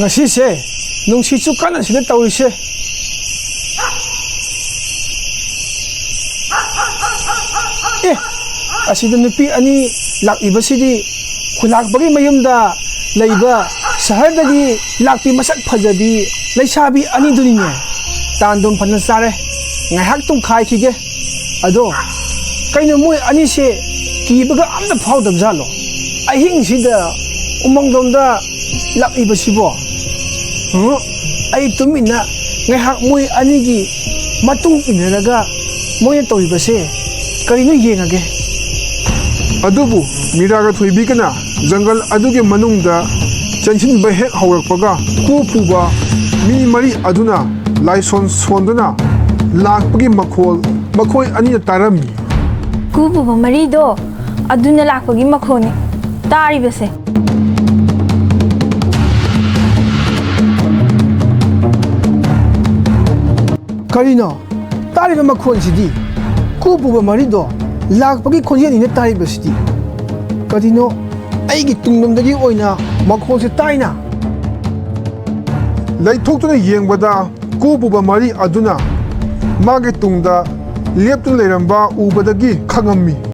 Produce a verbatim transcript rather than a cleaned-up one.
ꯉꯁꯤꯁꯦ ꯅꯨꯡꯁꯤꯠꯁꯨ ꯀꯟꯅ ꯁꯤꯠꯂꯦ ꯇꯧꯔꯤꯁꯦ꯫ ꯑꯦ, ꯑꯁꯤꯗ ꯅꯨꯄꯤ ꯑꯅꯤ ꯂꯥꯛꯂꯤꯕꯁꯤꯗꯤ ꯈꯨꯂꯥꯛꯄꯒꯤ ꯃꯌꯨꯝꯗ ꯂꯩꯕ ꯁꯍꯔꯗꯒꯤ ꯂꯥꯛꯄꯤ ꯃꯁꯛ ꯐꯖꯕꯤ ꯂꯩꯁꯥꯕꯤ ꯑꯅꯤꯗꯨꯅꯤꯅꯦ꯫ ꯇꯥꯟꯗꯨꯝ ꯐꯅ ꯆꯥꯔꯦ, ꯉꯥꯏꯍꯥꯛ ꯇꯨꯝꯈꯥꯏꯈꯤꯒꯦ꯫ ꯑꯗꯣ ꯀꯩꯅꯣ ꯃꯣꯏ ꯑꯅꯤꯁꯦ ꯀꯤꯕꯒ ꯑꯝꯇ ꯐꯥꯎꯗꯕꯖꯥꯠꯂꯣ? ꯑꯍꯤꯡꯁꯤꯗ ꯎꯃꯪꯂꯣꯝꯗ ꯂꯥꯛꯂꯤꯕꯁꯤꯕꯣ? ꯍꯨꯝ? ꯑꯩ ꯇꯨꯃꯤꯟꯅ ꯉꯥꯏꯍꯥꯛ ꯃꯣꯏ ꯑꯅꯤꯒꯤ ꯃꯇꯨꯡ ꯏꯟꯅꯔꯒ ꯃꯣꯏꯅ ꯇꯧꯔꯤꯕꯁꯦ ꯀꯔꯤꯅꯣ ꯌꯦꯡꯉꯒꯦ꯫ ꯑꯗꯨꯕꯨ ꯃꯤꯔꯥꯒ ꯊꯣꯏꯕꯤꯒꯅ ꯖꯪꯒꯜ ꯑꯗꯨꯒꯤ ꯃꯅꯨꯡꯗ ꯆꯪꯁꯤꯟꯕ ꯍꯦꯛ ꯍꯧꯔꯛꯄꯒ, ꯀꯨ ꯄꯨꯕ ꯃꯤ ꯃꯔꯤ ꯑꯗꯨꯅ ꯂꯥꯏꯁꯣꯟ ꯁꯣꯟꯗꯨꯅ ꯂꯥꯛꯄꯒꯤ ꯃꯈꯣꯜ ꯃꯈꯣꯏ ꯑꯅꯤꯅ ꯇꯥꯔꯝꯃꯤ꯫ ꯀꯨ ꯄꯨꯕ ꯃꯔꯤꯗꯣ ꯑꯗꯨꯅ ꯂꯥꯛꯄꯒꯤ ꯃꯈꯣꯜꯅꯤ ꯇꯥꯔꯤꯕꯁꯦ꯫ ꯀꯔꯤꯅꯣ ꯇꯥꯔꯤꯕ ꯃꯈꯣꯜꯁꯤꯗꯤ? ꯀꯨ ꯄꯨꯕ ꯃꯔꯤꯗꯣ ꯂꯥꯛꯄꯒꯤ ꯈꯣꯟꯖꯦꯜꯅꯤꯅ ꯇꯥꯔꯤꯕꯁꯤꯗꯤ꯫ ꯀꯔꯤꯅꯣ ꯑꯩꯒꯤ ꯇꯨꯡꯂꯣꯝꯗꯒꯤ ꯑꯣꯏꯅ ꯃꯈꯣꯜꯁꯦ ꯇꯥꯏꯅ? ꯂꯩꯊꯣꯛꯇꯨꯅ ꯌꯦꯡꯕꯗ ꯀꯨ ꯄꯨꯕ ꯃꯔꯤ ꯑꯗꯨꯅ ꯃꯥꯒꯤ ꯇꯨꯡꯗ ꯂꯦꯞꯇꯨꯅ ꯂꯩꯔꯝꯕ ꯎꯕꯗꯒꯤ ꯈꯪꯉꯝꯃꯤ꯫